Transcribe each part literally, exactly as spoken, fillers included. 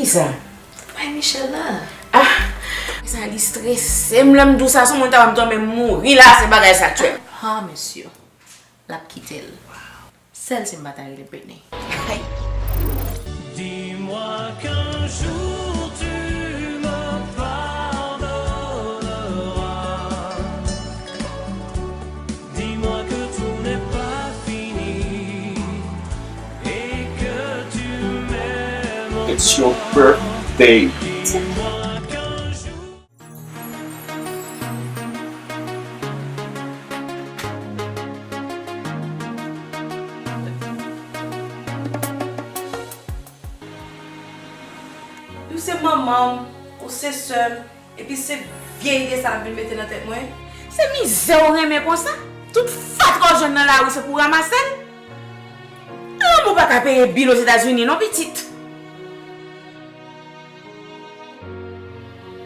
Sa. Bay Michel la. Ah, sa li strese m lè m di w sa, se yon moun ta va m tonbe m mouri la, se bagay sa tchè. Ha, mesye. L ap kite l. Sèl si m pa ta rele Britney. Ay. Dis-moi qu'un jour tu me pardonneras. Dis-moi que tout n'est pas fini et que tu m'aimes encore. It's your birthday. Dis-moi qu'un jour Ou se manman m, ou se sè m, epi se vye ide sa ap vin mete nan tèt mwen. Se mizè w renmen konsa? Tout fatra w jwenn nan lari se pou w ranmase l? Lanmou pa ka peye bil Ozetazini non, pitit.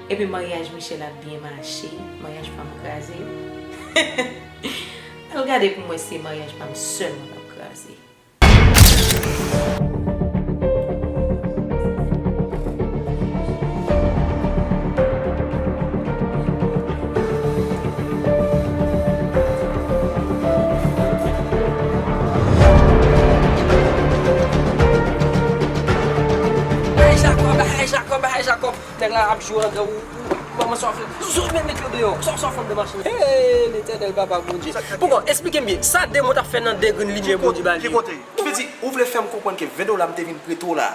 Epi maryaj Michel ap byen mache, maryaj pa m kraze. Al gade pou m wè si se maryaj pa m sèlman k ap kraze. Hey Jacob, hey Jacob, hey Jacob. Nèg la ap jwe andan ou, ou, manman sa w ap fè. Zo, men met yo deyò. Sa, sa w ap fè anndan machin nan? Hey, Letènèl Papa Bondye. Bon, bon, esplike m byen. Sa demon t ap fè nan de grenn limyè Bondye ba li yo? Ki kote? Ki kote? Ou vle fè m konprann ke ven dola m te vin prete w la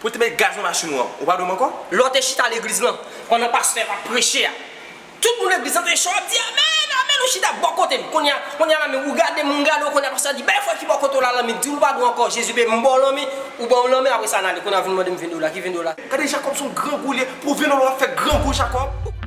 pou te met gaz nan machin ou an, ou pa dwe m ankò? Lè w te chita legliz lan, pandan pastè a t ap preche a, tout moun legliz lan te cho, ap di, amèn, amèn, ou chita bò kote m. Kounye a, kounye a, lanmen, ou gade m, m gade w, kounye a, pastè a di, bay frè ki bò kote w la lanmen, di m ou pa dwe ankò, Jezi peye, m ba w lanmen, ou ban m lanmen, apre sa n ale, kounye a vin mande m ven dola, ki ven dola? Gade Jacob se yon grangou li ye, pou ven dola w ap fè grangou Jacob.